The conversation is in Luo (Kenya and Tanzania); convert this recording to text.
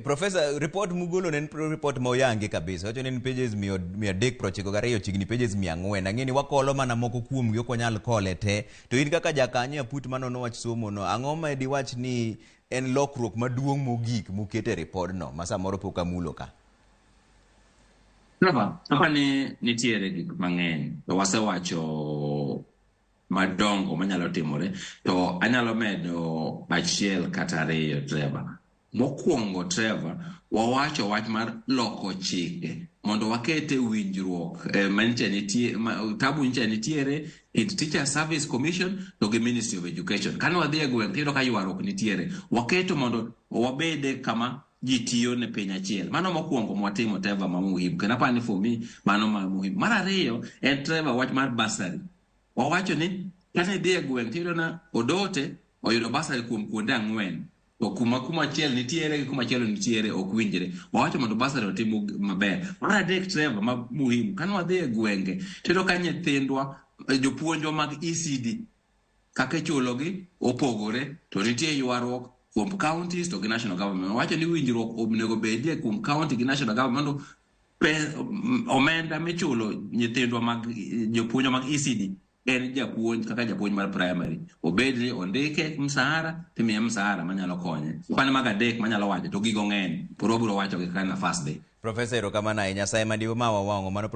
Professor, report mugolo ne en report ma oyangi kabisa. Wacho ni en pages 392, chiegni pages 400. Ang'e ni wakolo mana moko kuomgi, ok wanyal kole te. To in kaka jakanyo e aput manono wach somo no, ang'o ma diwach ni en lokruok maduong' mogik mukete e ripodno ma samoro pok amulo ka? Trevor, hapa ni nitiere gik mang'eny to wasewacho madongo manyalo timore to anyalo medo achiel kata ariyo, Trevor. Mokwongo, Trevor, wawacho wach mar loko chike mondo wakete winjruok manyicha nitie tabu nyicha nitiere kind Teacher Service Commission to gi Ministry of Education. Kane wadhi e gweng' tiyudo ka ywaruok nitiere. Waketo mondo wabede kama ji tiyo ne piny achiel. Mano mokwongo mwatimo, Trevor, ma muhimu. Kendo aparo ni for me mano ma muhimu. Mar ariyo en, Trevor, wach mar bursary. Wawacho ni kane idhi e gweng' tiyudo na Odote oyudo bursary kuom kuonde ang'wen. To kuma achiel nitiere gi kuma chielo nitiere ok winjre. Wawacho mondo bursary otim maber. Mar adek, Trevor, ma muhimu, kane wadhi e gwenge tiyudo ka nyithindwa, jopuonjwa mag ECD kaka ichulogi opogore to nitie ywaruok kuom counties to gi national government. Wawacho ni winjruok onego bedie kuom county gi national government mondo omenda michulo nyithindwa mag jopuonjwa mag ECD en japuonj kaka japuonj mar primary obed ni ondike msahara timiye msahara manyalo konye. Kwan mag adek manyalo wacho to gigo ng'eny pod wabiro wacho gi kaka nafas dhi. Professor, erokamano ahinya. Nyasaye mandiwo ma wawang'o mano.